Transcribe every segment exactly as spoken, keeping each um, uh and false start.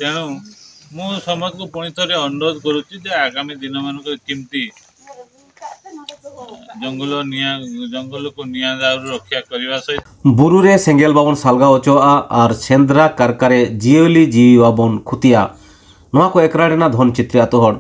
ତେଣୁ ମୁଁ ସମସ୍ତଙ୍କୁ ପୁଣି ଥରେ ଅନୁରୋଧ କରୁଛି ଯେ ଆଗାମୀ ଦିନମାନଙ୍କରେ କେମିତି ଜଙ୍ଗଲ ନିଆଁ, ଜଙ୍ଗଲକୁ ନିଆଁ ଦାଉରୁ ରକ୍ଷା କରିବା ସହିତ ବୁରୁରେ ସେଙ୍ଗେଲ ᱵᱟᱵᱚᱱ ᱥᱟᱞᱜᱟᱣ ᱦᱚᱪᱚᱣᱟᱜᱼᱟ ᱟᱨ ᱥᱮᱸᱫᱽᱨᱟ ᱠᱟᱨᱠᱟᱨᱮ ᱡᱤᱭᱟᱹᱞᱤ ᱡᱤᱣᱤ ᱵᱟᱵᱚᱱ ᱠᱷᱚᱛᱤᱭᱟ᱾ ᱱᱚᱣᱟ ᱠᱚ ᱮᱠᱨᱟᱲ ᱮᱱᱟ ᱫᱷᱚᱱ ᱪᱤᱛᱨᱤ ᱟᱛᱳ ᱦᱚᱲ᱾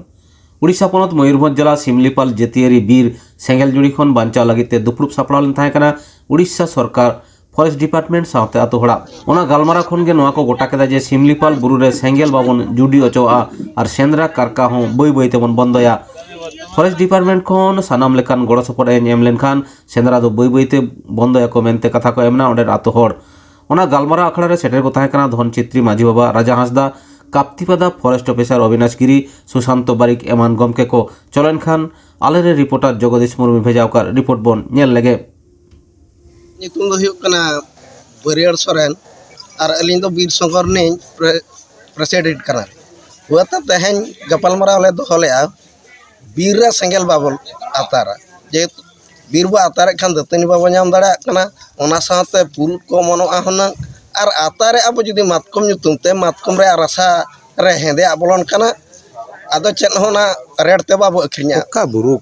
ᱩᱲᱤᱥᱥᱟ ᱯᱚᱱᱚᱛ ᱢᱚᱭᱩᱨᱵᱷᱚᱸᱡᱽ ᱡᱮᱞᱟ ᱥᱤᱢᱞᱤᱯᱟᱞ ᱡᱟᱹᱛᱤᱭᱟᱹᱨᱤ ᱵᱤᱨ ᱥᱮᱸᱜᱮᱞ ᱡᱩᱲᱤ ᱠᱷᱚᱱ ᱵᱟᱧᱪᱟᱣ ᱞᱟᱹᱜᱤᱫ ᱛᱮ ᱫᱩᱯᱲᱩᱵ ᱥᱟᱯᱲᱟᱣ ᱞᱮᱱ ᱛᱟᱦᱮᱸ ᱠᱟᱱᱟ ᱩᱲᱤᱥᱥᱟ ᱥᱚᱨᱠᱟᱨ, ᱯᱷᱚᱨᱮᱥᱴ ᱰᱤᱯᱟᱨᱴᱢᱮᱱᱴ ᱥᱟᱶᱛᱮ ᱟᱛᱳ ᱦᱚᱲᱟᱜ᱾ ᱚᱱᱟ ᱜᱟᱞᱢᱟᱨᱟᱣ ᱠᱷᱚᱱ ᱜᱮ ᱱᱚᱣᱟ ᱠᱚ ᱜᱚᱴᱟ ᱠᱮᱫᱟ ᱡᱮ ᱥᱤᱢᱞᱤᱯᱟᱞ ᱵᱩᱨᱩ ᱨᱮ ᱥᱮᱸᱜᱮᱞ ᱵᱟᱵᱚᱱ ᱡᱩᱰᱤ ᱚᱪᱚᱣᱟᱜᱼᱟ ᱟᱨ ᱥᱮᱸᱫᱽᱨᱟ ᱠᱟᱨᱠᱟ ᱦᱚᱸ ᱵᱟᱹᱭ ᱵᱟᱹᱭ ᱛᱮᱵᱚᱱ ᱵᱚᱱᱫᱚᱭᱟ᱾ ᱯᱷᱚᱨᱮᱥᱴ ᱰᱤᱯᱟᱨᱴᱢᱮᱱᱴ ᱠᱷᱚᱱ ᱥᱟᱱᱟᱢ ᱞᱮᱠᱟᱱ ᱜᱚᱲᱚ ᱥᱚᱯᱚᱦᱚᱫ ᱮ ᱮᱢ ᱞᱮᱱᱠᱷᱟᱱ ᱥᱮᱸᱫᱽᱨᱟ ᱫᱚ ᱵᱟᱹᱭ ᱵᱟᱹᱭ ᱛᱮ ᱵᱚᱱᱫᱚᱭᱟᱠᱚ ᱢᱮᱱᱛᱮ ᱠᱟᱛᱷᱟ ᱠᱚ ᱮᱢ ᱮᱱᱟ ᱚᱸᱰᱮᱱ ᱟᱛᱳ ᱦᱚᱲ᱾ ᱚᱱᱟ ᱜᱟᱞᱢᱟᱨᱟᱣ ᱟᱠᱷᱲᱟ ᱨᱮ ᱥᱮᱴᱮᱨ ᱠᱚ ᱛᱟᱦᱮᱸ ᱠᱟᱱᱟ ᱫᱷᱚᱱ ᱪᱤᱛᱨᱤ ᱢᱟᱹᱡᱷᱤ ᱵᱟᱵᱟ ᱨᱟᱡᱟ ᱦᱟᱸᱥᱫᱟ, ᱠᱟᱯᱛᱤᱯᱟᱫᱟ ᱯᱷᱚᱨᱮᱥᱴ ᱚᱯᱷᱤᱥᱟᱨ ᱚᱵᱤᱱᱟᱥ ᱜᱤᱨᱤ, ᱥᱩᱥᱟᱱᱛᱚ ᱵᱟᱨᱤᱠ ᱮᱢᱟᱱ ᱜᱚᱢᱠᱮ ᱠᱚ᱾ ᱪᱚᱞᱚ ᱮᱱᱠᱷᱟᱱ ᱟᱞᱮᱨᱮᱱ ᱨᱤᱯᱳᱨᱴᱟᱨ ᱡᱚᱜᱚᱫᱤᱥ ᱢᱩᱨᱢᱩ ᱵᱷᱮᱡᱟ ᱟᱠᱟᱫ ᱨᱤᱯᱳᱨᱴ ᱵᱚᱱ ᱧᱮᱞ ᱞᱮᱜᱮ᱾ ᱧᱩᱛᱩᱢ ᱫᱚ ᱦᱩᱭᱩᱜ ᱠᱟᱱᱟ ᱵᱟᱹᱨᱭᱟᱹᱲ ᱥᱚᱨᱮᱱ ᱟᱨ ᱟᱹᱞᱤᱧ ᱫᱚ ᱵᱤᱨ ᱥᱚᱝᱜᱷᱚ ᱨᱤᱱᱤᱡ ᱯᱨᱮ-, ᱯᱨᱮᱥᱤᱰᱮᱱᱴ ᱠᱟᱱᱟ᱾ ᱦᱩᱭᱟᱛᱮ ᱛᱮᱦᱮᱧ ᱜᱟᱯᱟᱞᱢᱟᱨᱟᱣ ᱞᱮ ᱫᱚᱦᱚ ᱞᱮᱫᱼᱟ, ᱵᱤᱨ ᱨᱮ ᱥᱮᱸᱜᱮᱞ ᱵᱟᱵᱚᱱ ᱟᱛᱟᱨᱟ᱾ ᱡᱮᱦᱮᱛᱩ ᱵᱤᱨ ᱵᱚ ᱟᱛᱟᱨᱮᱫ ᱠᱷᱟᱱ ᱫᱟᱹᱛᱟᱹᱱᱤ ᱵᱟᱵᱚ ᱧᱟᱢ ᱫᱟᱲᱮᱭᱟᱜ ᱠᱟᱱᱟ, ᱚᱱᱟ ᱥᱟᱶᱛᱮ ᱯᱩᱨᱩᱫ ᱠᱚ ᱚᱢᱚᱱᱚᱜᱼᱟ ᱦᱩᱱᱟᱹᱝ᱾ ᱟᱨ ᱟᱛᱟᱨᱮᱫᱼᱟ ᱵᱚ ᱡᱩᱫᱤ ᱢᱟᱛᱠᱚᱢ ᱧᱩᱛᱩᱢ ᱛᱮ, ᱢᱟᱛᱠᱚᱢ ᱨᱮᱭᱟᱜ ᱨᱟᱥᱟ ᱨᱮ ᱦᱮᱸᱫᱮᱭᱟᱜ ᱵᱚᱞᱚᱱ ᱠᱟᱱᱟ, ᱟᱫᱚ ᱪᱮᱫ ᱦᱚᱸ ᱚᱱᱟ ᱨᱮᱴ ᱛᱮ ᱵᱟᱵᱚ ᱟᱹᱠᱷᱨᱤᱧᱟ᱾ ᱚᱠᱟ ᱵᱩᱨᱩ?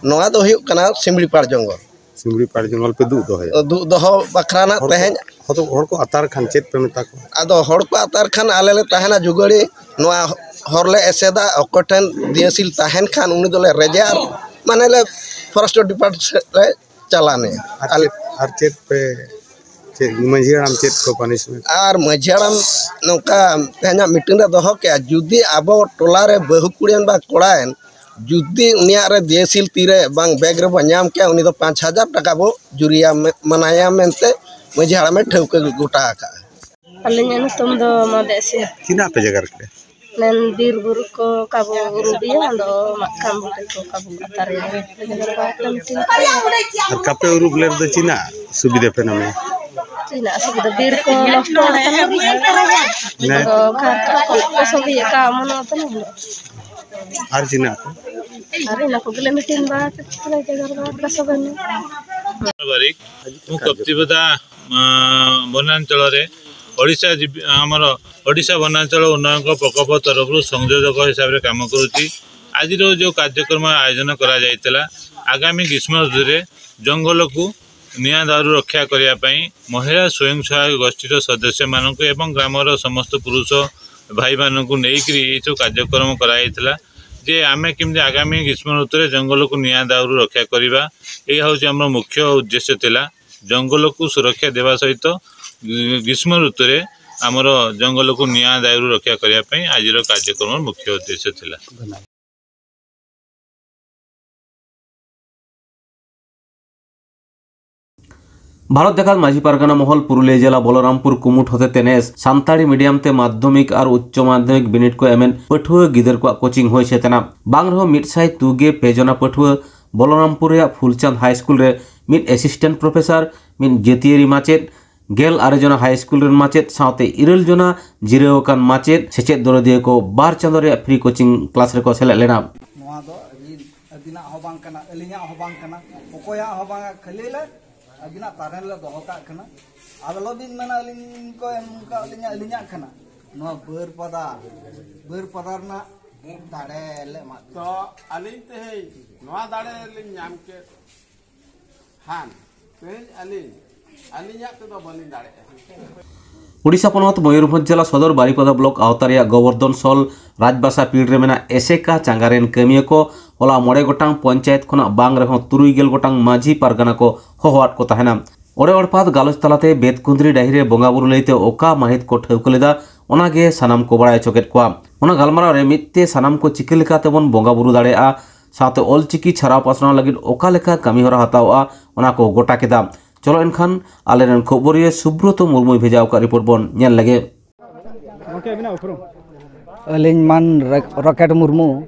ᱱᱚᱣᱟ ᱫᱚ ᱦᱩᱭᱩᱜ ᱠᱟᱱᱟ ᱥᱤᱢᱲᱤᱯᱟᱲ ᱡᱚᱝᱜᱚᱞ᱾ ᱥᱤᱢᱲᱤᱯᱟᱲ ᱡᱚᱝᱜᱚᱞ ᱯᱮ ᱫᱩᱜ ᱫᱚᱦᱚᱭᱟ? ᱫᱩᱜ ᱫᱚᱦᱚ ᱵᱟᱠᱷᱨᱟ ᱱᱟᱜ ᱦᱚᱲ ᱠᱚ, ᱛᱮᱦᱮᱧ᱾ ᱦᱚᱲ ᱠᱚ, ᱦᱚᱲ ᱠᱚ ᱟᱛᱟᱨ ᱠᱷᱟᱱ ᱪᱮᱫ ᱯᱮ ᱢᱮᱛᱟ ᱠᱚᱣᱟ? ᱟᱫᱚ ᱦᱚᱲ ᱠᱚ ᱟᱛᱟᱨ ᱠᱷᱟᱱ ᱟᱞᱮ ᱞᱮ ᱛᱟᱦᱮᱱᱟ ᱡᱩᱜᱟᱹᱲᱤ, ᱱᱚᱣᱟ ᱦᱚᱨ ᱞᱮ ᱮᱥᱮᱫᱟ, ᱚᱠᱚᱭ ᱴᱷᱮᱱ ᱫᱤᱭᱟᱹᱥᱤᱞ ᱛᱟᱦᱮᱱ ᱠᱷᱟᱱ ᱩᱱᱤ ᱫᱚᱞᱮ ᱨᱮᱡᱮᱭᱟ, ᱟᱨ ᱢᱟᱱᱮ ᱞᱮ ᱯᱷᱚᱨᱮᱥᱴ ᱰᱤᱯᱟᱨᱴᱢᱮᱱᱴ ᱥᱮᱫ ᱞᱮ ᱪᱟᱞᱟᱱᱮᱭᱟ᱾ ᱟᱨ ᱟᱞᱮ ᱪᱮᱫ, ᱟᱨ ᱪᱮᱫ ᱯᱮ, ᱪᱮᱫ ᱢᱟᱹᱡᱷᱤ ᱦᱟᱲᱟᱢ ᱪᱮᱫ ᱠᱚ ᱯᱟᱱᱤᱥᱢᱮᱱᱴ? ᱟᱨ ᱢᱟᱹᱡᱷᱤ ᱦᱟᱲᱟᱢ ᱱᱚᱝᱠᱟ ᱛᱮᱦᱮᱧᱟᱜ ᱢᱤᱴᱤᱝ ᱨᱮ ᱫᱚᱦᱚ ᱠᱮᱜᱼᱟ, ᱡᱩᱫᱤ ᱟᱵᱚ ᱴᱚᱞᱟ ᱨᱮ ᱵᱟᱹᱦᱩ ᱠᱩᱲᱤᱭᱮᱱ ᱵᱟ ᱠᱚᱲᱟᱭᱮᱱ, ᱡᱩᱫᱤ ᱩᱱᱤᱭᱟᱜ ᱨᱮ ᱫᱤᱭᱟᱹᱥᱤᱞ ᱛᱤᱨᱮ ᱵᱟᱝ ᱵᱮᱜᱽ ᱨᱮᱵᱚ ᱧᱟᱢ ᱠᱮᱜᱼᱟ, ᱩᱱᱤ ᱫᱚ ᱯᱟᱸᱪ ᱦᱟᱡᱟᱨ ᱴᱟᱠᱟ ᱵᱚ ᱡᱩᱨᱤᱭᱟ ᱢᱮ-, ᱢᱟᱱᱟᱭᱟ ᱢᱮᱱᱛᱮ ᱢᱟᱹᱡᱷᱤ ᱦᱟᱲᱟᱢᱮ ᱴᱷᱟᱹᱣᱠᱟᱹ ᱜᱚᱴᱟ ᱟᱠᱟᱜᱼᱟ᱾ ᱟᱹᱞᱤᱧᱟᱜ ᱧᱩᱛᱩᱢ ᱫᱚ ᱢᱟᱫᱮ ᱥᱤᱝ᱾ ᱛᱤᱱᱟᱹᱜ ᱟᱯᱮ ᱡᱟᱭᱜᱟ ᱨᱮ? ᱢᱮᱱ ᱵᱤᱨ ᱵᱩᱨᱩ ᱠᱚ ᱠᱟᱵᱚ ᱩᱨᱩᱵᱤᱭᱟ, ᱚᱸᱰᱮ ᱢᱟᱜ ᱠᱷᱟᱱ ᱵᱩᱴᱟᱹ ᱠᱚ ᱠᱟᱵᱚ ᱟᱛᱟᱨᱮᱭᱟ᱾ ᱟᱨ ᱠᱟᱯᱮ ᱩᱨᱩᱵ ᱞᱮ ᱨᱮᱫᱚ ᱪᱤᱱᱟᱜ ᱥᱩᱵᱤᱫᱷᱟ ᱯᱮ ᱱᱟᱢᱮ? ᱪᱤᱱᱟᱜ ᱥᱩᱵᱤᱫᱷᱟ, ᱵᱤᱨ ᱠᱚ ᱱᱚᱥᱴᱚ ᱟᱠᱟᱱᱟ᱾ ᱢᱟᱱᱮ ᱟᱫᱚ ᱠᱷᱟᱨ ᱠᱚ ᱠᱚ ᱥᱚᱵᱤ ᱮᱠᱟ ᱢᱚᱱᱚ ᱛᱟᱱᱟ᱾ ᱟᱨ ᱪᱤᱱᱟᱜ ᱠᱚ? ᱟᱨ ᱤᱱᱟᱹ ᱠᱚᱜᱮ ᱞᱮ ᱢᱤᱴᱤᱝ ᱵᱟᱲᱟ ᱠᱮᱫ ᱛᱮᱞᱮ ᱡᱟᱜᱟ ᱨᱮ ᱵᱟᱲᱟ ᱠᱮᱫᱟ ᱥᱚᱵᱮ ᱢᱤᱞ᱾ ᱵᱟᱨᱤᱠ, ᱢᱩ ᱠᱚᱯᱛᱤ ᱵᱚᱫᱟ, ᱟᱸ, ᱵᱚᱱᱟᱧᱪᱚᱞ ᱨᱮ ଓଡ଼ିଶା ଜୀବି-, ଆମର ଓଡ଼ିଶା ବନାଞ୍ଚଳ ଉନ୍ନୟନ ପ୍ରକଳ୍ପ ତରଫରୁ ସଂଯୋଜକ ହିସାବରେ କାମ କରୁଛି। ଆଜିର ଯେଉଁ କାର୍ଯ୍ୟକ୍ରମ ଆୟୋଜନ କରାଯାଇଥିଲା, ଆଗାମୀ ଗ୍ରୀଷ୍ମ ଋତୁରେ ଜଙ୍ଗଲକୁ ନିଆଁ ଦାଉରୁ ରକ୍ଷା କରିବା ପାଇଁ ମହିଳା ସ୍ୱୟଂ ସହାୟକ ଗୋଷ୍ଠୀର ସଦସ୍ୟମାନଙ୍କୁ ଏବଂ ଗ୍ରାମର ସମସ୍ତ ପୁରୁଷ ଭାଇମାନଙ୍କୁ ନେଇକରି ଏଇସବୁ କାର୍ଯ୍ୟକ୍ରମ କରାଯାଇଥିଲା ଯେ ଆମେ କେମିତି ଆଗାମୀ ଗ୍ରୀଷ୍ମ ଋତୁରେ ଜଙ୍ଗଲକୁ ନିଆଁ ଦାଉରୁ ରକ୍ଷା କରିବା। ଏହା ହେଉଛି ଆମର ମୁଖ୍ୟ ଉଦ୍ଦେଶ୍ୟ ଥିଲା, ଜଙ୍ଗଲକୁ ସୁରକ୍ଷା ଦେବା ସହିତ ଗ୍ରୀଷ୍ମ ଋତୁରେ ଆମର ଜଙ୍ଗଲକୁ ନିଆଁ ଦାଉରୁ ରକ୍ଷା କରିବା ପାଇଁ ଆଜିର କାର୍ଯ୍ୟକ୍ରମର ମୁଖ୍ୟ ଉଦ୍ଦେଶ୍ୟ ଥିଲା। ᱵᱷᱟᱨᱚᱛ ᱡᱟᱠᱟᱛ ᱢᱟᱹᱡᱷᱤ ᱯᱟᱨᱜᱟᱱᱟ ᱢᱚᱦᱚᱞ ᱯᱩᱨᱩᱞᱤᱭᱟᱹ ᱡᱮᱞᱟ ᱵᱚᱞᱚᱨᱟᱢᱯᱩᱨ ᱠᱩᱢᱩᱴ ᱦᱚᱛᱮᱛᱮ ᱱᱮᱥ ᱥᱟᱱᱛᱟᱲᱤ ᱢᱤᱰᱤᱭᱟᱢ ᱛᱮ ᱢᱟᱫᱽᱫᱷᱚᱢᱤᱠ ᱟᱨ ᱩᱪᱪᱚ ᱢᱟᱫᱽᱫᱷᱚᱢᱤᱠ ᱵᱤᱱᱤᱰ ᱠᱚ ᱮᱢᱮᱫ ᱯᱟᱹᱴᱷᱩᱣᱟᱹ ᱜᱤᱫᱟᱹᱨ ᱠᱚᱣᱟᱜ ᱠᱳᱪᱤᱝ ᱦᱩᱭ ᱥᱟᱹᱛ ᱮᱱᱟ᱾ ᱵᱟᱝ ᱨᱮᱦᱚᱸ ᱢᱤᱫ ᱥᱟᱭ ᱛᱩᱜᱮ ᱯᱮ ᱡᱚᱱᱟ ᱯᱟᱹᱴᱷᱩᱣᱟᱹ ᱵᱚᱞᱚᱨᱟᱢᱯᱩᱨ ᱨᱮᱭᱟᱜ ᱯᱷᱩᱞᱪᱟᱸᱫᱽ ᱦᱟᱭ ᱥᱠᱩᱞ ᱨᱮ ᱢᱤᱫ ᱮᱥᱤᱥᱴᱮᱱᱴ ᱯᱨᱚᱯᱷᱮᱥᱚᱨ, ᱢᱤᱫ ᱡᱟᱹᱛᱤᱭᱟᱹᱨᱤ ᱢᱟᱪᱮᱫ, ᱜᱮᱞ ᱟᱨᱮ ᱡᱚᱱᱟ ᱦᱟᱭ ᱥᱠᱩᱞ ᱨᱮᱱ ᱢᱟᱪᱮᱫ ᱥᱟᱶᱛᱮ ᱤᱨᱟᱹᱞ ᱡᱚᱱᱟ ᱡᱤᱨᱟᱹᱣ ᱟᱠᱟᱱ ᱢᱟᱪᱮᱫ ᱥᱮᱪᱮᱫ ᱫᱚᱨᱚᱫᱤᱭᱟᱹ ᱠᱚ ᱵᱟᱨ ᱪᱟᱸᱫᱚ ᱨᱮᱭᱟᱜ ᱯᱷᱨᱤ ᱠᱳᱪᱤᱝ ᱠᱞᱟᱥ ᱨᱮᱠᱚ ᱥᱮᱞᱮᱫ ᱞᱮᱱᱟ᱾ ᱱᱚᱣᱟ ᱫᱚ ᱟᱹᱵᱤᱱ, ᱟᱹᱵᱤᱱᱟᱜ ᱦᱚᱸ ᱵᱟᱝ ᱠᱟᱱᱟ, ᱟᱹᱞᱤᱧᱟᱜ ᱦᱚᱸ ᱵᱟᱝ ᱠᱟᱱᱟ, ᱚᱠᱚᱭᱟᱜ ᱦᱚᱸ ᱵᱟᱝᱟ, ᱠᱷᱟᱹᱞᱤ ᱞᱮ ᱟᱹᱵᱤᱱᱟᱜ ᱛᱟᱨᱮᱱ ᱞᱮ ᱫᱚᱦᱚ ᱠᱟᱜ ᱠᱟᱱᱟ᱾ ᱟᱫᱚ ᱟᱞᱚᱵᱤᱱ ᱢᱮᱱᱟ ᱟᱹᱞᱤᱧ ᱠᱚ ᱮᱢ ᱠᱟᱜ ᱞᱤᱧᱟ, ᱟᱹᱞᱤᱧᱟᱜ ᱠᱟᱱᱟ᱾ ᱱᱚᱣᱟ ᱵᱟᱹᱨᱯᱟᱫᱟ, ᱵᱟᱹᱨᱯᱟᱫᱟ ᱨᱮᱱᱟᱜ ᱫᱟᱲᱮ ᱞᱮ ᱮᱢᱟᱜ ᱵᱤᱱᱟ᱾ ᱛᱚ ᱟᱹᱞᱤᱧ ᱛᱮᱦᱮᱧ ᱱᱚᱣᱟ ᱫᱟᱲᱮ ᱞᱤᱧ ᱧᱟᱢ ᱠᱮᱫ ᱠᱷᱟᱱ ᱛᱮᱦᱮᱧ ᱟᱹᱞᱤᱧ, ᱟᱹᱞᱤᱧᱟᱜ ᱛᱮᱫᱚ ᱵᱟᱹᱞᱤᱧ ᱫᱟᱲᱮᱭᱟᱜᱼᱟ᱾ ᱳᱰᱤᱥᱟ ᱯᱚᱱᱚᱛ ᱢᱚᱭᱩᱨᱵᱷᱚᱸᱡᱽ ᱡᱮᱞᱟ ᱥᱚᱫᱚᱨ ᱵᱟᱨᱤᱯᱟᱫᱟ ᱵᱞᱚᱠ ᱟᱣᱛᱟ ᱨᱮᱭᱟᱜ ᱜᱳᱵᱚᱨᱫᱷᱚᱱ ᱥᱚᱞ ᱨᱟᱡᱽᱵᱟᱥᱟ ᱯᱤᱲ ᱨᱮ ᱢᱮᱱᱟᱜ ᱮᱥᱮᱠᱟ ᱪᱟᱸᱜᱟ ᱨᱮᱱ ᱠᱟᱹᱢᱤᱭᱟᱹ ᱠᱚ ᱦᱚᱞᱟ ᱢᱚᱬᱮ ᱜᱚᱴᱟᱝ ᱯᱚᱧᱪᱟᱭᱮᱛ ᱠᱷᱚᱱᱟᱜ ᱵᱟᱝ ᱨᱮᱦᱚᱸ ᱛᱩᱨᱩᱭ ᱜᱮᱞ ᱜᱚᱴᱟᱝ ᱢᱟᱹᱡᱷᱤ ᱯᱟᱨᱜᱟᱱᱟ ᱠᱚ ᱦᱚᱦᱚᱣᱟᱫ ᱠᱚ ᱛᱟᱦᱮᱱᱟ᱾ ᱚᱲᱮ ᱚᱲᱯᱟᱛ ᱜᱟᱞᱚᱪ ᱛᱟᱞᱟᱛᱮ ᱵᱮᱛᱠᱩᱸᱫᱽᱨᱤ ᱰᱟᱹᱦᱤ ᱨᱮ ᱵᱚᱸᱜᱟ ᱵᱩᱨᱩ ᱞᱟᱹᱭᱛᱮ ᱚᱠᱟ ᱢᱟᱹᱦᱤᱛ ᱠᱚ ᱴᱷᱟᱹᱣᱠᱟᱹ ᱞᱮᱫᱟ, ᱚᱱᱟ ᱜᱮ ᱥᱟᱱᱟᱢ ᱠᱚ ᱵᱟᱲᱟᱭ ᱦᱚᱪᱚ ᱠᱮᱫ ᱠᱚᱣᱟ᱾ ᱚᱱᱟ ᱜᱟᱞᱢᱟᱨᱟᱣ ᱨᱮ ᱢᱤᱫ ᱛᱮ ᱥᱟᱱᱟᱢ ᱠᱚ ᱪᱤᱠᱟᱹ ᱞᱮᱠᱟ ᱛᱮᱵᱚᱱ ᱵᱚᱸᱜᱟ ᱵᱩᱨᱩ ᱫᱟᱲᱮᱭᱟᱜᱼᱟ, ᱥᱟᱶᱛᱮ ᱚᱞ ᱪᱤᱠᱤ ᱪᱷᱟᱨᱟᱣ ᱯᱟᱥᱱᱟᱣ ᱞᱟᱹᱜᱤᱫ ᱚᱠᱟ ᱞᱮᱠᱟ ᱠᱟᱹᱢᱤ ᱦᱚᱨᱟ ᱦᱟᱛᱟᱣᱼᱟ, ᱚᱱᱟ ᱠᱚ ᱜᱚᱴᱟ ᱠᱮᱫᱟ᱾ ᱪᱚᱞᱚ ᱮᱱᱠᱷᱟᱱ ᱟᱞᱮᱨᱮᱱ ᱠᱷᱚᱵᱚᱨᱤᱭᱟᱹ ᱥᱩᱵᱨᱚᱛᱚ ᱢᱩᱨᱢᱩᱭ ᱵᱷᱮᱡᱟ ᱟᱠᱟᱫ ᱨᱤᱯᱳᱨᱴ ᱵᱚᱱ ᱧᱮᱞ ᱞᱮᱜᱮ᱾ ᱜᱚᱢᱠᱮ, ᱟᱹᱵᱤᱱᱟᱜ ᱩᱯᱨᱩᱢ? ᱟᱹᱞᱤᱧ ᱢᱟᱱ ᱨᱚ-, ᱨᱚᱠᱮᱴ ᱢᱩᱨᱢᱩ,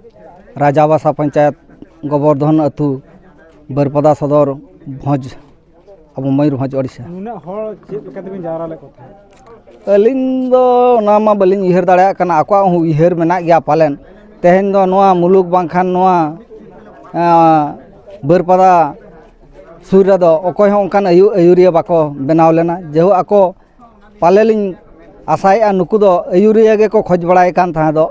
ᱨᱟᱡᱟᱵᱟᱥᱟ ᱯᱚᱧᱪᱟᱭᱮᱛ, ᱜᱳᱵᱚᱨᱫᱷᱚᱱ ᱟᱹᱛᱩ, ᱵᱟᱹᱨᱯᱟᱫᱟ ᱥᱚᱫᱚᱨ ᱵᱷᱚᱸᱡᱽ, ᱟᱵᱚ ᱢᱚᱭᱩᱨᱵᱷᱚᱸᱡᱽ, ᱳᱰᱤᱥᱟ᱾ ᱱᱩᱱᱟᱹᱜ ᱦᱚᱲ ᱪᱮᱫ ᱞᱮᱠᱟ ᱛᱮᱵᱤᱱ ᱡᱟᱣᱨᱟ ᱞᱮᱫ ᱠᱚ ᱛᱟᱦᱮᱸᱫ? ᱟᱹᱞᱤᱧ ᱫᱚ ᱚᱱᱟ ᱢᱟ ᱵᱟᱹᱞᱤᱧ ᱩᱭᱦᱟᱹᱨ ᱫᱟᱲᱮᱭᱟᱜ ᱠᱟᱱᱟ, ᱟᱠᱚᱣᱟᱜ ᱦᱚᱸ ᱩᱭᱦᱟᱹᱨ ᱢᱮᱱᱟᱜ ᱜᱮᱭᱟ ᱯᱟᱞᱮᱱ᱾ ᱛᱮᱦᱮᱧ ᱫᱚ ᱱᱚᱣᱟ ᱢᱩᱞᱩᱠ ᱵᱟᱝᱠᱷᱟᱱ ᱱᱚᱣᱟ, ᱟᱸ, ᱵᱟᱹᱨᱯᱟᱫᱟ ᱥᱩᱨ ᱨᱮᱫᱚ ᱚᱠᱚᱭ ᱦᱚᱸ ᱚᱱᱠᱟᱱ ᱟᱹᱭᱩ-, ᱟᱹᱭᱩᱨᱤᱭᱟᱹ ᱵᱟᱠᱚ ᱵᱮᱱᱟᱣ ᱞᱮᱱᱟ᱾ ᱡᱮᱦᱳᱠ ᱟᱠᱚ ᱯᱟᱞᱮ ᱞᱤᱧ ᱟᱥᱟᱭᱮᱫᱼᱟ, ᱱᱩᱠᱩ ᱫᱚ ᱟᱹᱭᱩᱨᱤᱭᱟᱹ ᱜᱮᱠᱚ ᱠᱷᱚᱡᱽ ᱵᱟᱲᱟᱭ ᱠᱟᱱ ᱛᱟᱦᱮᱸ ᱫᱚ᱾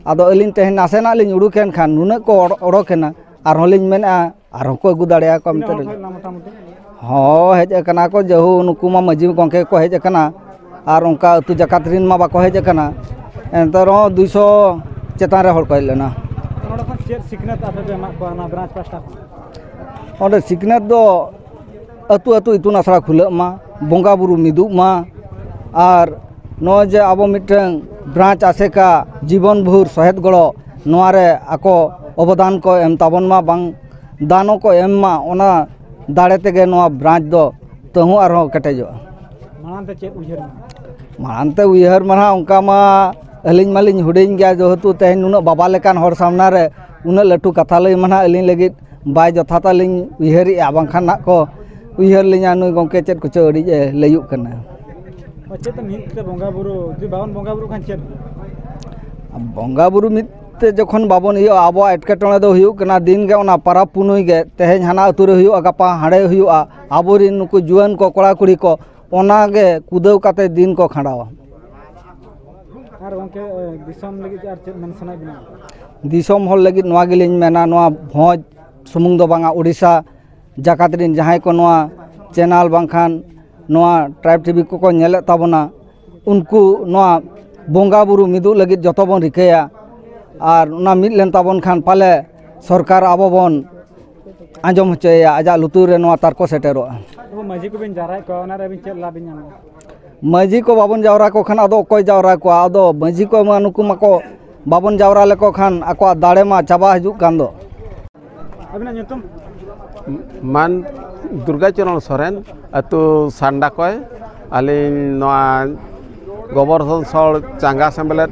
ᱟᱫᱚ ᱟᱹᱞᱤᱧ ᱛᱮᱦᱮᱧ ᱱᱟᱥᱮᱱᱟᱜ ᱞᱤᱧ ᱩᱰᱩᱠ ᱮᱱ ᱠᱷᱟᱱ ᱱᱩᱱᱟᱹᱜ ᱠᱚ ᱚᱰ- ᱚᱰᱚᱠ ᱮᱱᱟ, ᱟᱨᱦᱚᱸ ᱞᱤᱧ ᱢᱮᱱᱮᱫᱼᱟ ᱟᱨᱦᱚᱸ ᱠᱚ ᱟᱹᱜᱩ ᱫᱟᱲᱮᱭᱟᱠᱚᱣᱟ ᱛᱤᱱᱟᱹᱜ ᱢᱮᱱᱛᱮ᱾ ᱦᱚᱲ ᱠᱚ ᱦᱮᱡ ᱞᱮᱱᱟ ᱢᱚᱴᱟᱢᱩᱴᱤ? ᱦᱚᱸ, ᱦᱮᱡ ᱟᱠᱟᱱᱟ ᱠᱚ, ᱡᱟᱹᱦᱩ ᱱᱩᱠᱩ ᱢᱟ ᱢᱟᱹᱡᱷᱤ ᱜᱚᱢᱠᱮ ᱠᱚ ᱦᱮᱡ ᱟᱠᱟᱱᱟ, ᱟᱨ ᱚᱱᱠᱟ ᱟᱹᱛᱩ ᱡᱟᱠᱟᱛ ᱨᱮᱱ ᱢᱟ ᱵᱟᱠᱚ ᱦᱮᱡ ᱟᱠᱟᱱᱟ, ᱮᱱᱛᱮ ᱨᱮᱦᱚᱸ ᱫᱩᱭᱥᱚ ᱪᱮᱛᱟᱱ ᱨᱮ ᱦᱚᱲ ᱠᱚ ᱦᱮᱡ ᱞᱮᱱᱟ᱾ ᱱᱚᱰᱮ ᱠᱷᱚᱱ ᱪᱮᱫ ᱥᱤᱠᱷᱱᱟᱹᱛ ᱟᱯᱮ ᱯᱮ ᱮᱢᱟᱜ ᱠᱚᱣᱟ ᱚᱱᱟ ᱵᱨᱟᱧᱪ ᱯᱟᱥᱴᱟ ᱠᱷᱚᱱ? ᱚᱸᱰᱮ ᱥᱤᱠᱷᱱᱟᱹᱛ ᱫᱚ ᱟᱹᱛᱩ ᱟᱹᱛᱩ ᱤᱛᱩᱱ ᱟᱥᱲᱟ ᱠᱷᱩᱞᱟᱹᱜ ᱢᱟ, ᱵᱚᱸᱜᱟ ᱵᱩᱨᱩ ᱢᱤᱫᱚᱜ ᱢᱟ, ᱟᱨ ᱱᱚᱜᱼᱚᱭ ᱡᱮ ᱟᱵᱚ ᱢᱤᱫᱴᱟᱝ ᱵᱨᱟᱧᱪ ᱟᱥᱮᱠᱟ ᱡᱤᱵᱚᱱ ᱵᱷᱳᱨ ᱥᱚᱦᱮᱫ ᱜᱚᱲᱚ, ᱱᱚᱣᱟ ᱨᱮ ᱟᱠᱚ ᱚᱵᱚᱫᱟᱱ ᱠᱚ ᱮᱢ ᱛᱟᱵᱚᱱ ᱢᱟ, ᱵᱟᱝ ᱫᱟᱱᱚ ᱠᱚ ᱮᱢ ᱢᱟ, ᱚᱱᱟ ᱫᱟᱲᱮ ᱛᱮᱜᱮ ᱱᱚᱣᱟ ᱵᱨᱟᱧᱪ ᱫᱚ ᱛᱟᱹᱦᱩ ᱟᱨᱦᱚᱸ ᱠᱮᱴᱮᱡᱚᱜᱼᱟ᱾ ᱢᱟᱲᱟᱝ ᱛᱮ ᱪᱮᱫ ᱩᱭᱦᱟᱹᱨ ᱢᱮᱱᱟᱜᱼᱟ? ᱢᱟᱲᱟᱝ ᱛᱮ ᱩᱭᱦᱟᱹᱨ ᱢᱟ ᱱᱟᱦᱟᱜ ᱚᱱᱠᱟ ᱢᱟ ᱟᱹᱞᱤᱧ ᱢᱟᱞᱤᱧ ᱦᱩᱰᱤᱧ ᱜᱮᱭᱟ, ᱡᱮᱦᱮᱛᱩ ᱛᱮᱦᱮᱧ ᱱᱩᱱᱟᱹᱜ ᱵᱟᱵᱟ ᱞᱮᱠᱟᱱ ᱦᱚᱲ ᱥᱟᱢᱱᱟ ᱨᱮ ᱩᱱᱟᱹᱜ ᱞᱟᱹᱴᱩ ᱠᱟᱛᱷᱟ ᱞᱟᱹᱭ ᱢᱟ ᱱᱟᱦᱟᱜ ᱟᱹᱞᱤᱧ ᱞᱟᱹᱜᱤᱫ ᱵᱟᱭ ᱡᱚᱛᱷᱟᱛᱟ ᱞᱤᱧ ᱩᱭᱦᱟᱹᱨᱮᱜᱼᱟ, ᱵᱟᱝᱠᱷᱟᱱ ᱱᱟᱜ ᱠᱚ ᱩᱭᱦᱟᱹᱨ ᱞᱤᱧᱟ ᱱᱩᱭ ᱜᱚᱢᱠᱮ ᱪᱮᱫ ᱠᱚᱪᱚ ᱟᱹᱰᱤ ᱮ ᱞᱟᱹᱭᱩᱜ ᱠᱟᱱᱟ᱾ ᱪᱮᱫ ᱛᱮ ᱢᱤᱫ ᱛᱮ ᱵᱚᱸᱜᱟ ᱵᱩᱨᱩ, ᱡᱩᱫᱤ ᱵᱟᱵᱚᱱ ᱵᱚᱸᱜᱟ ᱵᱩᱨᱩ ᱠᱷᱟᱱ ᱪᱮᱫ ᱦᱩᱭᱩᱜᱼᱟ? ᱵᱚᱸᱜᱟ ᱵᱩᱨᱩ ᱢᱤᱫ ᱛᱮ ᱡᱚᱠᱷᱚᱱ ᱵᱟᱵᱚᱱ ᱤᱭᱟᱹᱜᱼᱟ, ᱟᱵᱚᱣᱟᱜ ᱮᱴᱠᱮᱴᱚᱬᱮ ᱫᱚ ᱦᱩᱭᱩᱜ ᱠᱟᱱᱟ ᱫᱤᱱ ᱜᱮ ᱚᱱᱟ ᱯᱟᱨᱟᱵᱽ ᱯᱩᱱᱟᱹᱭ ᱜᱮ, ᱛᱮᱦᱮᱧ ᱦᱟᱱᱟ ᱟᱹᱛᱩ ᱨᱮ ᱦᱩᱭᱩᱜᱼᱟ, ᱜᱟᱯᱟ ᱦᱟᱸᱰᱮ ᱦᱩᱭᱩᱜᱼᱟ, ᱟᱵᱚᱨᱮᱱ ᱱᱩᱠᱩ ᱡᱩᱣᱟᱹᱱ ᱠᱚ, ᱠᱚᱲᱟ ᱠᱩᱲᱤ ᱠᱚ ᱚᱱᱟ ᱜᱮ ᱠᱩᱫᱟᱹᱣ ᱠᱟᱛᱮ ᱫᱤᱱ ᱠᱚ ᱠᱷᱟᱸᱰᱟᱣᱟ᱾ ᱟᱨ ᱜᱚᱢᱠᱮ, ᱮ, ᱫᱤᱥᱚᱢ ᱞᱟᱹᱜᱤᱫ ᱟᱨ ᱪᱮᱫ ᱢᱮᱱ ᱥᱟᱱᱟᱭᱮᱫ ᱵᱮᱱᱟ? ᱫᱤᱥᱚᱢ ᱦᱚᱲ ᱞᱟᱹᱜᱤᱫ ᱱᱚᱣᱟ ᱜᱮᱞᱤᱧ ᱢᱮᱱᱟ, ᱱᱚᱣᱟ ᱵᱷᱚᱸᱡᱽ ᱥᱩᱢᱩᱝ ᱫᱚ ᱵᱟᱝᱟ, ᱳᱰᱤᱥᱟ ᱡᱟᱠᱟᱛ ᱨᱮᱱ ᱡᱟᱦᱟᱸᱭ ᱠᱚ ᱱᱚᱣᱟ ᱪᱮᱱᱟᱞ ᱵᱟᱝᱠᱷᱟᱱ ᱱᱚᱣᱟ ᱴᱨᱟᱭᱤᱵᱽ ᱴᱤᱵᱷᱤ ᱠᱚᱠᱚ ᱧᱮᱞᱮᱫ ᱛᱟᱵᱚᱱᱟ, ᱩᱱᱠᱩ ᱱᱚᱣᱟ ᱵᱚᱸᱜᱟ ᱵᱩᱨᱩ ᱢᱤᱫᱚᱜ ᱞᱟᱹᱜᱤᱫ ᱡᱚᱛᱚ ᱵᱚᱱ ᱨᱤᱠᱟᱹᱭᱟ᱾ ᱟᱨ ᱚᱱᱟ ᱢᱤᱫ ᱞᱮᱱ ᱛᱟᱵᱚᱱ ᱠᱷᱟᱱ ᱯᱟᱞᱮ ᱥᱚᱨᱠᱟᱨ ᱟᱵᱚ ᱵᱚᱱ ᱟᱸᱡᱚᱢ ᱦᱚᱪᱚᱭᱮᱭᱟ, ᱟᱡᱟᱜ ᱞᱩᱛᱩᱨ ᱨᱮ ᱱᱚᱣᱟ ᱛᱟᱨᱠᱚ ᱥᱮᱴᱮᱨᱚᱜᱼᱟ᱾ ᱟᱵᱚ ᱢᱟᱹᱡᱷᱤ ᱠᱚᱵᱤᱱ ᱡᱟᱣᱨᱟᱭᱮᱫ ᱠᱚᱣᱟ, ᱚᱱᱟ ᱨᱮ ᱟᱹᱵᱤᱱ ᱪᱮᱫ ᱞᱟᱵᱷ ᱵᱤᱱ ᱧᱟᱢᱟ? ᱢᱟᱹᱡᱷᱤ ᱠᱚ ᱵᱟᱵᱚᱱ ᱡᱟᱣᱨᱟ ᱠᱚ ᱠᱷᱟᱱ ᱟᱫᱚ ᱚᱠᱚᱭ ᱡᱟᱣᱨᱟ ᱠᱚᱣᱟ? ᱟᱫᱚ ᱢᱟᱹᱡᱷᱤ ᱠᱚ ᱢᱟ ᱱᱩᱠᱩ ᱢᱟᱠᱚ ᱵᱟᱵᱚᱱ ᱡᱟᱣᱨᱟ ᱞᱮᱠᱚ ᱠᱷᱟᱱ ᱟᱠᱚᱣᱟᱜ ᱫᱟᱲᱮ ᱢᱟ ᱪᱟᱵᱟ ᱦᱤᱡᱩᱜ ᱠᱟᱱ ᱫᱚ᱾ ᱟᱹᱵᱤᱱᱟᱜ ᱧᱩᱛᱩᱢ? ᱢᱟᱱ ᱫᱩᱨᱜᱟᱪᱚᱨᱚᱬ ᱥᱚᱨᱮᱱ, ᱟᱹᱛᱩ ᱥᱟᱱᱰᱟᱠᱚᱭ᱾ ᱟᱹᱞᱤᱧ ᱱᱚᱣᱟ ᱜᱚᱵᱚᱨᱫᱷᱚᱱ ᱥᱚᱲ ᱪᱟᱸᱜᱟ ᱥᱮᱢᱞᱮᱫ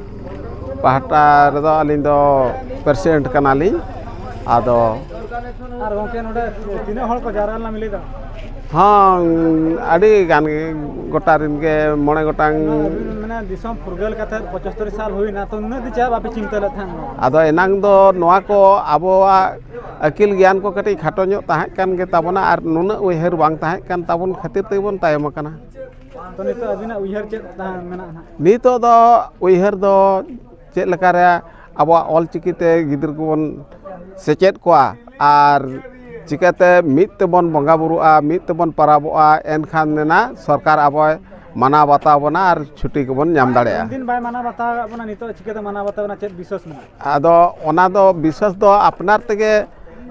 ᱯᱟᱦᱴᱟ ᱨᱮᱫᱚ ᱟᱹᱞᱤᱧ ᱫᱚ ᱯᱨᱮᱥᱤᱰᱮᱱᱴ ᱠᱟᱱᱟᱞᱤᱧ᱾ ᱟᱫᱚ ᱟᱨ ᱜᱚᱢᱠᱮ, ᱱᱚᱰᱮ ᱛᱤᱱᱟᱹᱜ ᱦᱚᱲ ᱠᱚ ᱡᱟᱣᱨᱟ ᱞᱮᱱᱟ ᱵᱤᱱ ᱞᱟᱹᱭ ᱮᱫᱟ? ᱦᱚᱸ, ᱟᱹᱰᱤ ᱜᱟᱱ ᱜᱮ, ᱜᱚᱴᱟ ᱨᱮᱱ ᱜᱮ ᱢᱚᱬᱮ ᱜᱚᱴᱟᱝ᱾ ᱟᱹᱵᱤᱱ ᱢᱟᱱᱮ ᱫᱤᱥᱚᱢ ᱯᱷᱩᱨᱜᱟᱹᱞ ᱠᱟᱛᱮ ᱯᱚᱸᱪᱟᱛᱛᱳᱨ ᱥᱟᱞ ᱦᱩᱭᱱᱟ, ᱛᱚ ᱱᱩᱱᱟᱹᱜ ᱫᱤᱱ ᱪᱮᱫᱟᱜ ᱵᱟᱯᱮ ᱪᱤᱱᱛᱟᱹ ᱞᱮᱫ ᱛᱟᱦᱮᱸᱫ ᱱᱚᱣᱟ? ᱟᱫᱚ ᱮᱱᱟᱝ ᱫᱚ ᱱᱚᱣᱟ ᱠᱚ ᱟᱵᱚᱣᱟᱜ ᱟᱹᱠᱤᱞ ᱜᱮᱭᱟᱱ ᱠᱚ ᱠᱟᱹᱴᱤᱡ ᱠᱷᱟᱴᱚ ᱧᱚᱜ ᱛᱟᱦᱮᱸ ᱠᱟᱱ ᱜᱮ ᱛᱟᱵᱚᱱᱟ ᱟᱨ ᱱᱩᱱᱟᱹᱜ ᱩᱭᱦᱟᱹᱨ ᱵᱟᱝ ᱛᱟᱦᱮᱸ ᱠᱟᱱ ᱛᱟᱵᱚᱱ ᱠᱷᱟᱹᱛᱤᱨ ᱛᱮᱜᱮ ᱵᱚᱱ ᱛᱟᱭᱚᱢ ᱟᱠᱟᱱᱟ᱾ ᱛᱚ, ᱱᱤᱛᱚᱜ ᱟᱹᱵᱤᱱᱟᱜ ᱩᱭᱦᱟᱹᱨ ᱪᱮᱫ ᱛᱟᱦᱮᱸ ᱢᱮᱱᱟᱜᱼᱟ ᱱᱟᱦᱟᱜ? ᱱᱤᱛᱚᱜ ᱫᱚ ᱩᱭᱦᱟᱹᱨ ᱫᱚ ᱪᱮᱫ ᱞᱮᱠᱟᱨᱮ ᱟᱵᱚᱣᱟᱜ ᱚᱞ ᱪᱤᱠᱤ ᱛᱮ ᱜᱤᱫᱽᱨᱟᱹ ᱠᱚᱵᱚᱱ ᱥᱮᱪᱮᱫ ᱠᱚᱣᱟ, ᱟᱨ ᱪᱤᱠᱟᱹᱛᱮ ᱢᱤᱫ ᱛᱮᱵᱚᱱ ᱵᱚᱸᱜᱟ ᱵᱩᱨᱩᱜᱼᱟ, ᱢᱤᱫ ᱛᱮᱵᱚᱱ ᱯᱟᱨᱟᱵᱚᱜᱼᱟ, ᱮᱱᱠᱷᱟᱱ ᱱᱟᱜ ᱥᱚᱨᱠᱟᱨ ᱟᱵᱚᱭ ᱢᱟᱱᱟᱣ ᱵᱟᱛᱟᱣ ᱵᱚᱱᱟ ᱟᱨ ᱪᱷᱩᱴᱤ ᱠᱚᱵᱚᱱ ᱧᱟᱢ ᱫᱟᱲᱮᱭᱟᱜᱼᱟ᱾ ᱩᱱᱫᱤᱱ ᱵᱟᱭ ᱢᱟᱱᱟᱣ ᱵᱟᱛᱟᱣ ᱟᱠᱟᱫ ᱵᱚᱱᱟ, ᱱᱤᱛᱚᱜ ᱪᱤᱠᱟᱹᱛᱮ ᱢᱟᱱᱟᱣ ᱵᱟᱛᱟᱣ ᱵᱚᱱᱟ, ᱪᱮᱫ ᱵᱤᱥᱣᱟᱥ ᱢᱮᱱᱟᱜᱼᱟ? ᱟᱫᱚ ᱚᱱᱟ ᱫᱚ ᱵᱤᱥᱣᱟᱥ ᱫᱚ ᱟᱯᱱᱟᱨ ᱛᱮᱜᱮ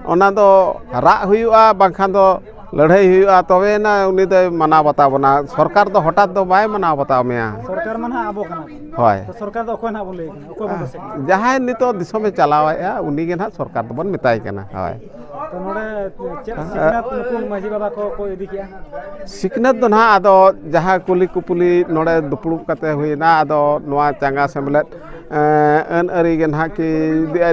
ᱚᱱᱟ ᱫᱚ ᱨᱟᱜ ᱦᱩᱭᱩᱜᱼᱟ, ᱵᱟᱝᱠᱷᱟᱱ ᱫᱚ ᱞᱟᱹᱲᱦᱟᱹᱭ ᱦᱩᱭᱩᱜᱼᱟ, ᱛᱚᱵᱮᱭᱮᱱᱟ ᱩᱱᱤ ᱫᱚᱭ ᱢᱟᱱᱟᱣ ᱵᱟᱛᱟᱣ ᱵᱚᱱᱟ᱾ ᱥᱚᱨᱠᱟᱨ ᱫᱚ ᱦᱚᱴᱟᱛ ᱫᱚ ᱵᱟᱭ ᱢᱟᱱᱟᱣ ᱵᱟᱛᱟᱣ ᱢᱮᱭᱟ᱾ ᱥᱚᱨᱠᱟᱨ ᱢᱟ ᱱᱟᱦᱟᱜ ᱟᱵᱚ ᱠᱟᱱᱟ ᱵᱚᱱ᱾ ᱦᱳᱭ᱾ ᱛᱚ, ᱥᱚᱨᱠᱟᱨ ᱫᱚ ᱚᱠᱚᱭ ᱱᱟᱦᱟᱜ ᱵᱚᱱ ᱞᱟᱹᱭ ᱠᱟᱱᱟ? ᱚᱠᱚᱭ ᱵᱚᱱ ᱫᱳᱥᱮ ᱠᱟᱱᱟ? ᱡᱟᱦᱟᱸᱭ ᱱᱤᱛᱚᱜ ᱫᱤᱥᱚᱢᱮ ᱪᱟᱞᱟᱣᱮᱫᱼᱟ, ᱩᱱᱤ ᱜᱮ ᱱᱟᱦᱟᱜ ᱥᱚᱨᱠᱟᱨ ᱫᱚᱵᱚᱱ ᱢᱮᱛᱟᱭ ᱠᱟᱱᱟ᱾ ᱦᱳᱭ᱾ ᱛᱚ, ᱱᱚᱰᱮ ᱪᱮᱫ ᱥᱤᱠᱷᱱᱟᱹᱛ ᱱᱩᱠᱩ ᱢᱟᱹᱡᱷᱤ ᱵᱟᱵᱟ ᱠᱚ ᱠᱚ ᱤᱫᱤ ᱠᱮᱜᱼᱟ? ᱥᱤᱠᱷᱱᱟᱹᱛ ᱫᱚ ᱱᱟᱦᱟᱜ ᱟᱫᱚ ᱡᱟᱦᱟᱸ ᱠᱩᱞᱤ ᱠᱩᱯᱩᱞᱤ ᱱᱚᱰᱮ ᱫᱩᱯᱲᱩᱵ ᱠᱟᱛᱮ ᱦᱩᱭᱱᱟ, ᱟᱫᱚ ᱱᱚᱣᱟ ᱪᱟᱸᱜᱟ ᱥᱮᱢᱞᱮᱫ, ᱮᱸ, ᱟᱹᱱ ᱟᱹᱨᱤ ᱜᱮ ᱱᱟᱦᱟᱜ ᱠᱤ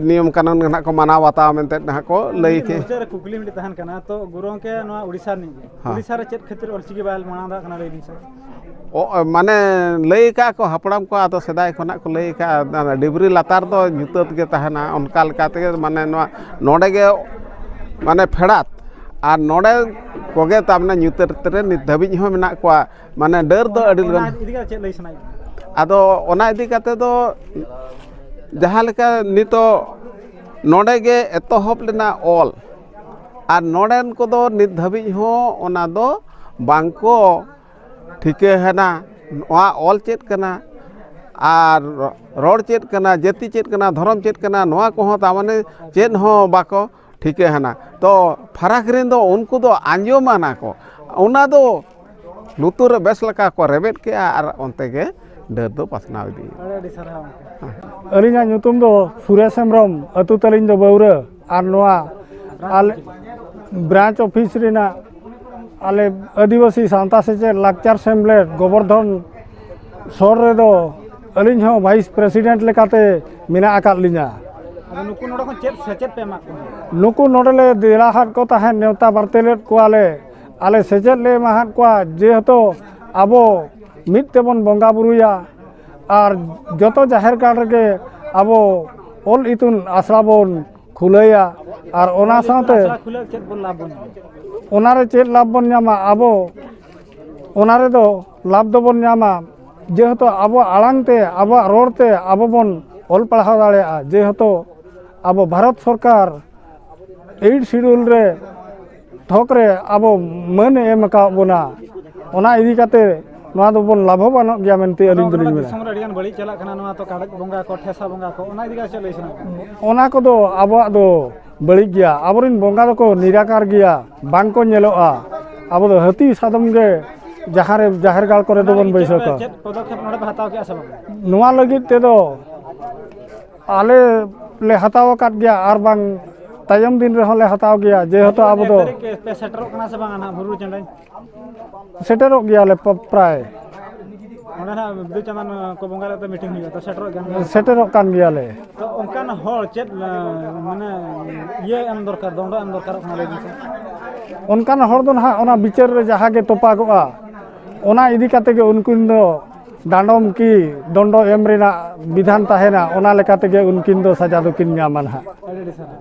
ᱱᱤᱭᱚᱢ ᱠᱟᱹᱱᱩᱱ ᱜᱮ ᱱᱟᱦᱟᱜ ᱠᱚ ᱢᱟᱱᱟᱣ ᱵᱟᱛᱟᱣᱟ ᱢᱮᱱᱛᱮ ᱱᱟᱦᱟᱜ ᱠᱚ ᱞᱟᱹᱭ ᱠᱮᱫ᱾ ᱢᱩᱪᱟᱹᱫ ᱨᱮ ᱠᱩᱠᱞᱤ ᱢᱤᱫᱴᱮᱡ ᱛᱟᱦᱮᱱ ᱠᱟᱱᱟ, ᱛᱚ, ᱜᱩᱨᱩ ᱜᱚᱢᱠᱮ ᱱᱚᱣᱟ ᱩᱲᱤᱥᱥᱟ ᱨᱤᱱᱤᱡ ᱜᱮ, ᱦᱮᱸ᱾ ᱩᱲᱤᱥᱥᱟ ᱨᱮ ᱪᱮᱫ ᱠᱷᱟᱹᱛᱤᱨ ᱚᱞᱪᱤᱠᱤ ᱵᱟᱭ ᱢᱟᱲᱟᱝ ᱫᱟᱲᱮᱭᱟᱜ ᱠᱟᱱᱟ, ᱞᱟᱹᱭ ᱵᱤᱱ ᱥᱮ? ᱚ, ᱢᱟᱱᱮ ᱞᱟᱹᱭ ᱟᱠᱟᱫ ᱠᱚ ᱦᱟᱯᱲᱟᱢ ᱠᱚ, ᱟᱫᱚ ᱥᱮᱫᱟᱭ ᱠᱷᱚᱱᱟᱜ ᱠᱚ ᱞᱟᱹᱭ ᱟᱠᱟᱫᱼᱟ, ᱰᱤᱵᱽᱨᱤ ᱞᱟᱛᱟᱨ ᱫᱚ ᱧᱩᱛᱟᱹᱛ ᱜᱮ ᱛᱟᱦᱮᱱᱟ, ᱚᱱᱠᱟ ᱞᱮᱠᱟ ᱛᱮᱜᱮ ᱢᱟᱱᱮ ᱱᱚᱣᱟ ᱱᱚᱰᱮ ᱜᱮ ᱢᱟᱱᱮ ᱯᱷᱮᱰᱟᱛ, ᱟᱨ ᱱᱚᱰᱮ ᱠᱚᱜᱮ ᱛᱟᱨ ᱢᱟᱱᱮ ᱧᱩᱛᱟᱹᱛ ᱨᱮ ᱱᱤᱛ ᱫᱷᱟᱹᱵᱤᱡ ᱦᱚᱸ ᱢᱮᱱᱟᱜ ᱠᱚᱣᱟ, ᱢᱟᱱᱮ ᱰᱟᱹᱨ ᱫᱚ ᱟᱹᱰᱤ ᱚᱱᱟ ᱜᱟᱱ᱾ ᱤᱫᱤ ᱠᱟᱛᱮ ᱪᱮᱫ ᱞᱟᱹᱭ ᱥᱟᱱᱟᱭᱮᱫ ᱵᱤᱱᱟ? ᱟᱫᱚ ᱚᱱᱟ ᱤᱫᱤ ᱠᱟᱛᱮ ᱫᱚ ᱡᱟᱦᱟᱸ ᱞᱮᱠᱟ ᱱᱤᱛᱚᱜ ᱱᱚᱰᱮ ᱜᱮ ᱮᱛᱚᱦᱚᱵ ᱞᱮᱱᱟ ᱚᱞ, ᱟᱨ ᱱᱚᱰᱮᱱ ᱠᱚᱫᱚ ᱱᱤᱛ ᱫᱷᱟᱹᱵᱤᱡ ᱦᱚᱸ ᱚᱱᱟ ᱫᱚ ᱵᱟᱝ ᱠᱚ ᱴᱷᱤᱠᱟᱹ ᱦᱟᱱᱟ ᱱᱚᱣᱟ ᱚᱞ ᱪᱮᱫ ᱠᱟᱱᱟ, ᱟᱨ ᱨᱚᱲ ᱪᱮᱫ ᱠᱟᱱᱟ, ᱡᱟᱹᱛᱤ ᱪᱮᱫ ᱠᱟᱱᱟ, ᱫᱷᱚᱨᱚᱢ ᱪᱮᱫ ᱠᱟᱱᱟ, ᱱᱚᱣᱟ ᱠᱚᱦᱚᱸ ᱛᱟᱨ ᱢᱟᱱᱮ ᱪᱮᱫ ᱦᱚᱸ ᱵᱟᱠᱚ ᱴᱷᱤᱠᱟᱹ ᱦᱟᱱᱟ᱾ ᱛᱚ ᱯᱷᱟᱨᱟᱠ ᱨᱮᱱ ᱫᱚ ᱩᱱᱠᱩ ᱫᱚ ᱟᱸᱡᱚᱢᱟᱱᱟ ᱠᱚ, ᱚᱱᱟ ᱫᱚ ᱞᱩᱛᱩᱨ ᱨᱮ ᱵᱮᱥ ᱞᱮᱠᱟ ᱠᱚ ᱨᱮᱵᱮᱫ ᱠᱮᱜᱼᱟ, ᱟᱨ ᱚᱱᱛᱮ ᱜᱮ ᱰᱟᱹᱨ ᱫᱚ ᱯᱟᱥᱱᱟᱣ ᱤᱫᱤᱭᱮᱱᱟ᱾ ᱟᱹᱰᱤ ᱟᱹᱰᱤ ᱥᱟᱨᱦᱟᱣ ᱜᱚᱢᱠᱮ᱾ ᱟᱹᱞᱤᱧᱟᱜ ᱧᱩᱛᱩᱢ ᱫᱚ ᱥᱩᱨᱮᱥ ᱦᱮᱢᱵᱨᱚᱢ, ᱟᱹᱛᱩ ᱛᱟᱹᱞᱤᱧ ᱫᱚ ᱵᱟᱹᱣᱨᱟᱹ, ᱟᱨ ᱱᱚᱣᱟ ᱟᱞᱮ ᱵᱨᱟᱧᱪ ᱚᱯᱷᱤᱥ ᱨᱮᱱᱟᱜ ᱟᱞᱮ ᱟᱹᱫᱤᱵᱟᱹᱥᱤ ᱥᱟᱶᱛᱟ ᱥᱮᱪᱮᱫ ᱞᱟᱠᱪᱟᱨ ᱥᱮᱢᱞᱮᱫ ᱜᱳᱵᱚᱨᱫᱷᱚᱱ ᱥᱚᱨ ᱨᱮᱫᱚ ᱟᱹᱞᱤᱧ ᱦᱚᱸ ᱵᱷᱟᱭᱤᱥ ᱯᱨᱮᱥᱤᱰᱮᱱᱴ ᱞᱮᱠᱟᱛᱮ ᱢᱮᱱᱟᱜ ᱟᱠᱟᱫ ᱞᱤᱧᱟ᱾ ᱟᱫᱚ ᱱᱩᱠᱩ ᱱᱚᱰᱮ ᱠᱷᱚᱱ ᱪᱮᱫ ᱥᱮᱪᱮᱫ ᱯᱮ ᱮᱢᱟ ᱠᱚᱣᱟ? ᱱᱩᱠᱩ ᱱᱚᱰᱮ ᱞᱮ ᱫᱮᱞᱟ ᱦᱟᱫ ᱠᱚ ᱛᱟᱦᱮᱸᱫ, ᱱᱮᱣᱛᱟ ᱵᱟᱨᱛᱮ ᱞᱮᱫ ᱠᱚᱣᱟᱞᱮ, ᱟᱞᱮ ᱥᱮᱪᱮᱫ ᱞᱮ ᱮᱢᱟ ᱦᱟᱫ ᱠᱚᱣᱟ, ᱡᱮᱦᱮᱛᱩ ᱟᱵᱚ ᱢᱤᱫ ᱛᱮᱵᱚᱱ ᱵᱚᱸᱜᱟ ᱵᱩᱨᱩᱭᱟ ᱟᱨ ᱡᱚᱛᱚ ᱡᱟᱦᱮᱨ ᱜᱟᱲ ᱨᱮᱜᱮ ᱟᱵᱚ ᱚᱞ ᱤᱛᱩᱱ ᱟᱥᱲᱟ ᱵᱚᱱ ᱠᱷᱩᱞᱟᱹᱭᱟ᱾ ᱟᱨ ᱚᱱᱟ ᱚᱞ ᱤᱛᱩᱱ ᱥᱟᱶᱛᱮ ᱟᱥᱲᱟ ᱠᱷᱩᱞᱟᱹᱣ ᱪᱮᱫ ᱵᱚᱱ ᱞᱟᱵᱷ ᱵᱚᱱ ᱧᱟᱢᱟ? ᱚᱱᱟᱨᱮ ᱪᱮᱫ ᱞᱟᱵᱷ ᱵᱚᱱ ᱧᱟᱢᱟ? ᱟᱵᱚ ᱚᱱᱟ ᱨᱮᱫᱚ ᱞᱟᱵᱷ ᱫᱚᱵᱚᱱ ᱧᱟᱢᱟ, ᱡᱮᱦᱮᱛᱩ ᱟᱵᱚᱣᱟᱜ ᱟᱲᱟᱝ ᱛᱮ, ᱟᱵᱚᱣᱟᱜ ᱨᱚᱲ ᱛᱮ ᱟᱵᱚ ᱵᱚᱱ ᱚᱞ ᱯᱟᱲᱦᱟᱣ ᱫᱟᱲᱮᱭᱟᱜᱼᱟ᱾ ᱡᱮᱦᱮᱛᱩ ᱟᱵᱚ ᱵᱷᱟᱨᱚᱛ ᱥᱚᱨᱠᱟᱨ ᱮᱭᱤᱴ ᱥᱤᱰᱩᱞ ᱨᱮ ᱛᱷᱚᱠ ᱨᱮ ᱟᱵᱚ ᱢᱟᱹᱱ ᱮ ᱮᱢ ᱟᱠᱟᱫ ᱵᱚᱱᱟ, ᱚᱱᱟ ᱤᱫᱤ ᱠᱟᱛᱮ ᱱᱚᱣᱟ ᱫᱚᱵᱚᱱ ᱞᱟᱵᱷᱚᱵᱟᱱᱚᱜ ᱜᱮᱭᱟ ᱢᱮᱱᱛᱮ ᱟᱹᱞᱤᱧ ᱫᱚᱞᱤᱧ ᱢᱮᱱᱟ᱾ ᱫᱤᱥᱚᱢ ᱨᱮ ᱟᱹᱰᱤ ᱜᱟᱱ ᱵᱟᱹᱲᱤᱡ ᱪᱟᱞᱟᱜ ᱠᱟᱱᱟ, ᱱᱚᱣᱟ ᱛᱚ ᱠᱟᱰᱮᱡ ᱵᱚᱸᱜᱟ ᱠᱚ, ᱴᱷᱮᱥᱟ ᱵᱚᱸᱜᱟ ᱠᱚ, ᱚᱱᱟ ᱤᱫᱤ ᱠᱟᱛᱮ ᱪᱮᱫ ᱞᱟᱹᱭ ᱥᱟᱱᱟ ᱠᱟᱱᱟ? ᱚᱱᱟ ᱠᱚᱫᱚ ᱟᱵᱚᱣᱟᱜ ᱫᱚ ᱵᱟᱹᱲᱤᱡ ᱜᱮᱭᱟ᱾ ᱟᱵᱚᱨᱮᱱ ᱵᱚᱸᱜᱟ ᱫᱚᱠᱚ ᱱᱤᱨᱟᱠᱟᱨ ᱜᱮᱭᱟ, ᱵᱟᱝ ᱠᱚ ᱧᱮᱞᱚᱜᱼᱟ᱾ ᱟᱵᱚ ᱫᱚ ᱦᱟᱹᱛᱤ ᱥᱟᱫᱚᱢ ᱜᱮ ᱡᱟᱦᱟᱸ ᱨᱮ ᱡᱟᱦᱮᱨ ᱜᱟᱲ ᱠᱚᱨᱮ ᱚᱱᱟ ᱫᱚᱵᱚᱱ ᱞᱟᱹᱜᱤᱫ ᱵᱟᱹᱭᱥᱟᱹᱣ ᱪᱮᱫ ᱯᱮ, ᱠᱚᱣᱟ᱾ ᱪᱮᱫ ᱯᱚᱫᱚᱠᱷᱮᱯ ᱱᱚᱰᱮ ᱯᱮ ᱦᱟᱛᱟᱣ ᱠᱮᱜᱼᱟ ᱥᱮ ᱵᱟᱝ? ᱱᱚᱣᱟ ᱞᱟᱹᱜᱤᱫ ᱛᱮᱫᱚ ᱟᱞᱮ ᱞᱮ ᱦᱟᱛᱟᱣ ᱟᱠᱟᱫ ᱜᱮᱭᱟ, ᱟᱨ ᱵᱟᱝ ᱛᱟᱭᱚᱢ ᱫᱤᱱ ᱨᱮᱦᱚᱸ ᱞᱮ ᱦᱟᱛᱟᱣ ᱜᱮᱭᱟ, ᱡᱮᱦᱮᱛᱩ ᱟᱵᱚ ᱫᱚ ᱛᱟᱹᱨᱤᱠᱷ ᱯᱮ ᱥᱮᱴᱮᱨᱚᱜ ᱠᱟᱱᱟ ᱥᱮ ᱵᱟᱝ ᱱᱟᱦᱟᱜ ᱵᱩᱨᱩ ᱪᱟᱸᱫᱟᱭ? ᱥᱮᱴᱮᱨᱚᱜ ᱜᱮᱭᱟᱞᱮ ᱯᱨᱟᱭ᱾ ᱚᱸᱰᱮ ᱱᱟᱦᱟᱜ ᱵᱤᱫᱩ ᱪᱟᱸᱫᱟᱱ ᱠᱚ ᱵᱚᱸᱜᱟ ᱨᱮ ᱢᱤᱴᱤᱝ ᱦᱩᱭᱩᱜᱼᱟ, ᱛᱚ ᱥᱮᱴᱮᱨᱚᱜ ᱜᱮᱭᱟ? ᱥᱮᱴᱮᱨᱚᱜ ᱠᱟᱱ ᱜᱮᱭᱟᱞᱮ᱾ ᱛᱚ ᱚᱱᱠᱟᱱ ᱦᱚᱲ ᱪᱮᱫ, ᱢᱟᱱᱮ, ᱤᱭᱟᱹ ᱮᱢ ᱫᱚᱨᱠᱟᱨ, ᱫᱚᱱᱰᱚ ᱮᱢ ᱫᱚᱨᱠᱟᱨᱚᱜ ᱠᱟᱱᱟ, ᱞᱟᱹᱭ ᱵᱤᱱ ᱥᱮ? ᱚᱱᱠᱟᱱ ᱦᱚᱲ ᱫᱚ ᱱᱟᱦᱟᱜ ᱚᱱᱟ ᱵᱤᱪᱟᱹᱨ ᱨᱮ ᱡᱟᱦᱟᱸ ᱜᱮ ᱛᱚᱯᱟᱜᱚᱜᱼᱟ, ᱚᱱᱟ ᱤᱫᱤ ᱠᱟᱛᱮ ᱜᱮ ᱩᱱᱠᱤᱱ ᱫᱚ ᱰᱟᱸᱰᱚᱢ ᱠᱤ ᱫᱚᱱᱰᱚ ᱮᱢ ᱨᱮᱱᱟᱜ ᱵᱤᱫᱷᱟᱱ ᱛᱟᱦᱮᱱᱟ, ᱚᱱᱟ ᱞᱮᱠᱟ ᱛᱮᱜᱮ ᱩᱱᱠᱤᱱ ᱫᱚ ᱥᱟᱡᱟ ᱫᱚᱠᱤᱱ ᱧᱟᱢᱟ ᱱᱟᱦᱟᱜ᱾ ᱟᱹᱰᱤ ᱟᱹᱰᱤ ᱥᱟᱨᱦᱟᱣ᱾